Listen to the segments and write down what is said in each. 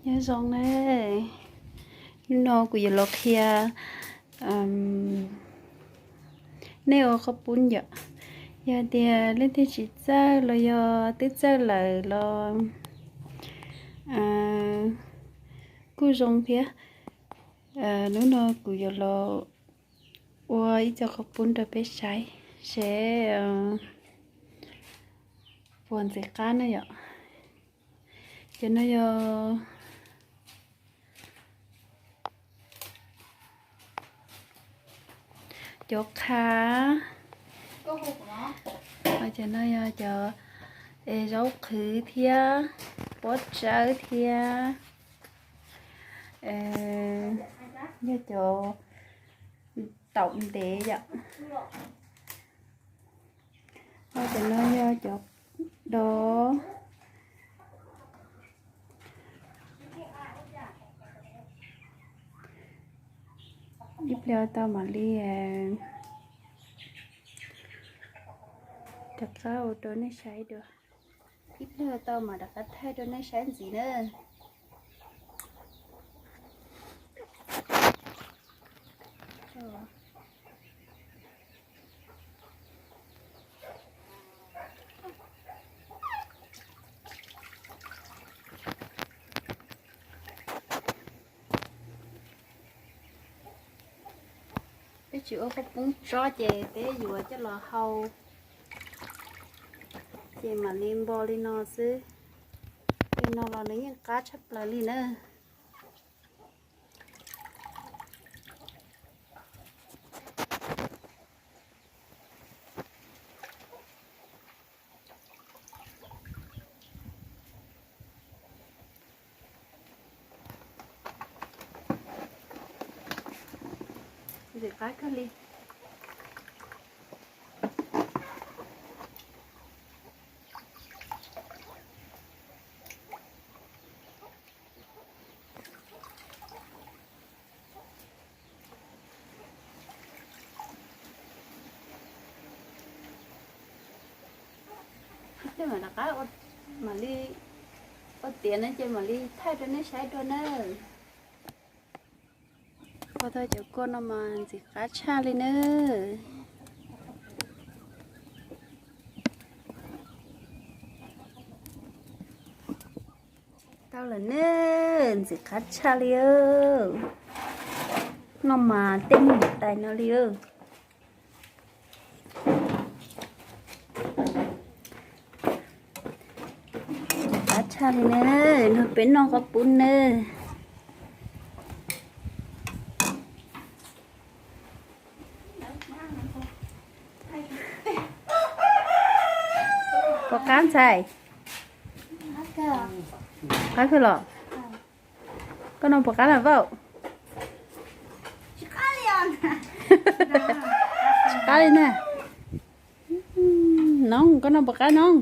Nyob zoo na, hnub no kuv yuav los qhia nej ua qhob pub yom. Yog tias leej twg tsis txawj los yog twb txawj lawm los kuj zoo thiab. Hnub no kuv yuav los ua ib co qhob pub rau peb saib seb puas ntxim qab na yom. Cov no yog cov qha, cov no yog cov zaub qhwv thiab pob tsawb thiab, yog cov taum ntev yom. Ho cov no yog cov dov. Ib pliag tau mam li rov qab ua rau nej saib dua. Ib pliag tau mam rov qab thaij rau nej saib ntxiv na. Peb tsis ua qhob pub tsob ces peb yuav coj los hau, ces mam li npo li no xwb. Li no los nws yeej qab tshaj plaws li na. Ntxim qab kawg li. Tej mam rov qab mam li ua tiav no ces mam li thaij rau nej saib dua nawb. Ua tau cov kua no mas ntxim qab tshaj li nawb. Tau lawm nawb, ntxim qab tshaj li. Noj mas tej me nyuam tais no li. Qab tshaj li nawb, nrog peb noj qhob pub nawb. Puas qab ntxhais? Qab kawg los? Koj noj puas qab lawm Vaub? Tsis qab li na. Noog, koj noj puas qab Noog?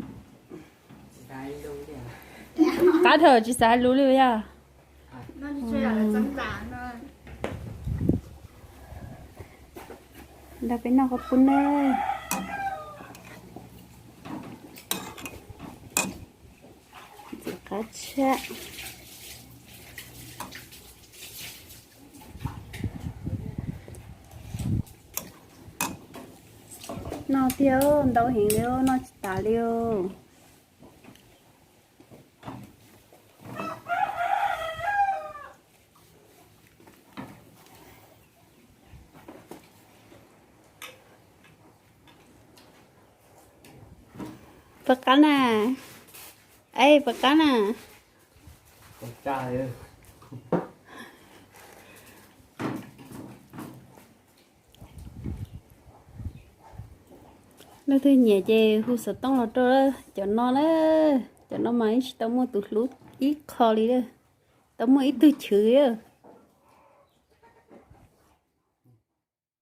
Qab dhau tsis xav hais lus li yog. Nrog peb noj qhob pub nawb. Ntxim qab tshaj. Noj tiag, ntau heev li, noj tsis tas li os. Puas qab na? Puas qab na? Leej twg nyiam ces hu xov tooj los rau cov no na. Cov no mas yeej tsis tau muaj tus hlub ib qho li lawm. Tau muaj ib tug chwv.